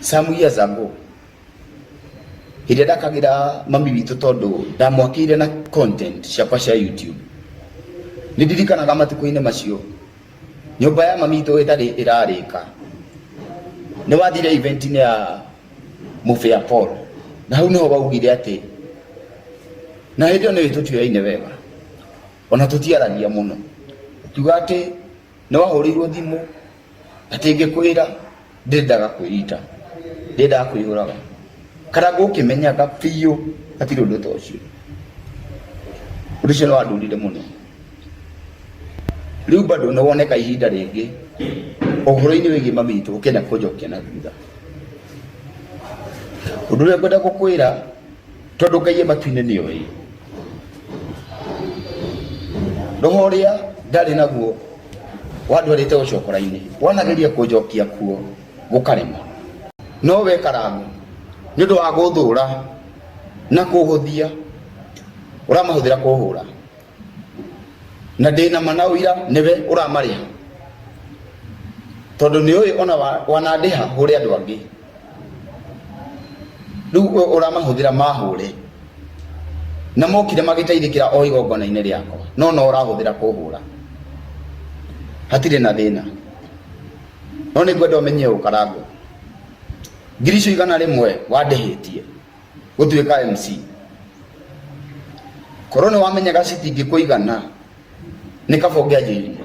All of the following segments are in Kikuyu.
Some years ago, hĩndĩ ĩrĩa ndakagĩra mami witũ, tondũ ndamwakĩire na content ciakwa cia YouTube, nĩ ndirikanaga matukũ-inĩ macio nyũmba ya mami witũ ĩtarĩ ĩrarĩka, nĩ wathire event-inĩ ya Mũbĩa Paul, na hau nĩho waugire atĩ, na hĩndĩ ĩyo nĩ tũtiũyaine wega, ona tũtiaragia mũno, ũkiuga atĩ nĩ wahũrĩirwo thimũ atĩ ngĩkwĩra ndĩrendaga kwĩita, ndĩrendaga kwĩyũraga, kana ngũkĩmenyaga biũ hatirĩ ũndũ ta ũcio. Ũndũ ũcio nĩ wandurire mũno. Rĩu bado nĩ woneka ihinda rĩngĩ ũhoro-inĩ wĩgiĩ mami witũ ũkĩenda kũnjokia na thutha. Ũndũ ũrĩa ngwenda gũkwĩra, tondũ Ngai e matu-inĩ nĩ oĩ roho ũrĩa ndarĩ naguo wandwarĩte ũcokora-inĩ, wanageria kũnjokia kuo gũkarema. No we Karango, nĩ ũndũ wa gũthũra na kũhũthia, ũramahũthĩra kũhũra, na ndĩna ma na ũira nĩwe ũramarĩha, tondũ nĩ ũĩ ona wanandĩha hũre andũ angĩ, rĩu ũramahũthĩra mahũre, na mokire magĩteithĩkĩra o igongona-inĩ rĩakwa, no no ũrahũthĩra kũhũra. Hatirĩ na thĩna, no nĩ ngwenda ũmenye ũũ, Karango, ngiri icio 100 wandĩhĩtie gũtuĩka MC, korwo nĩ wamenyaga citingĩkũigana, nĩ kaba ũngĩanjĩrire,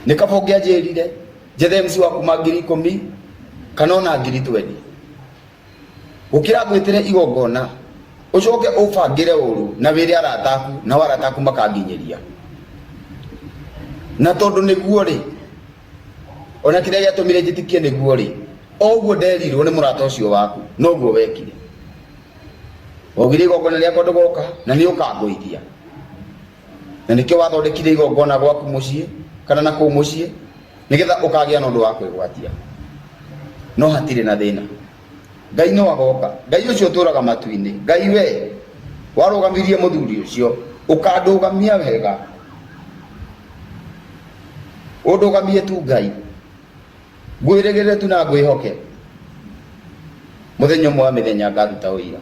nĩ kaba ũngĩanjĩrire njethe MC wa kuma 10,000 kana ona 20,000, gũkĩra ngwĩtĩre igongona ũcoke ũbangĩre ũru na wĩre arata aku, nao arata aku makanginyĩria. Na tondũ nĩguo rĩ, ona kĩrĩa gĩatũmire njĩtĩkie nĩguo rĩ, o ũguo nderirwo nĩ mũrata ũcio waku, noguo wekire. Waugire igongona rĩakwa ndũgoka na nĩ ũkangũithia, na nĩkĩo wathondekire igongona gwaku mũciĩ kana na kũu mũciĩ, nĩgetha ũkagĩa na ũndũ wa kwĩgwatia. No hatirĩ na thĩna, Ngai no agoka. Ngai ũcio ũtũraga matu-inĩ, Ngai we warũgamirie mũthuri ũcio, ũkandũgamia wega, ũndũgamie tu Ngai, ngwĩrĩgĩrĩre tu na ngwĩhoke, mũthenya ũmwe wa mĩthenya ngaruta ũira.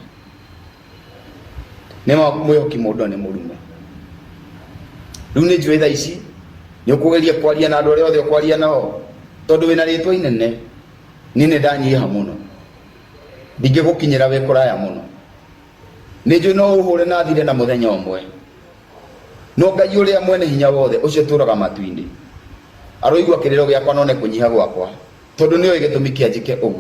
Nĩ mwĩhoki mũndũ nĩ mũrume. Rĩu nĩ njũĩ thaa ici nĩ ũkũgeria kwaria na andũ arĩa othe ũkwaria nao, tondũ wĩna rĩtwa inene. Niĩ nĩ ndanyiha mũno, ndingĩgũkinyĩra, wĩ kũraya mũno. Nĩ njũĩ no ũhũre na thire na mũthenya ũmwe, no Ngai ũrĩa mwene hinya wothe, ũcio ũtũraga matu-inĩ, aroigua kĩrĩro gĩakwa none kũnyiha gwakwa, tondũ nĩoĩ gĩtũmi kĩa njĩke ũguo.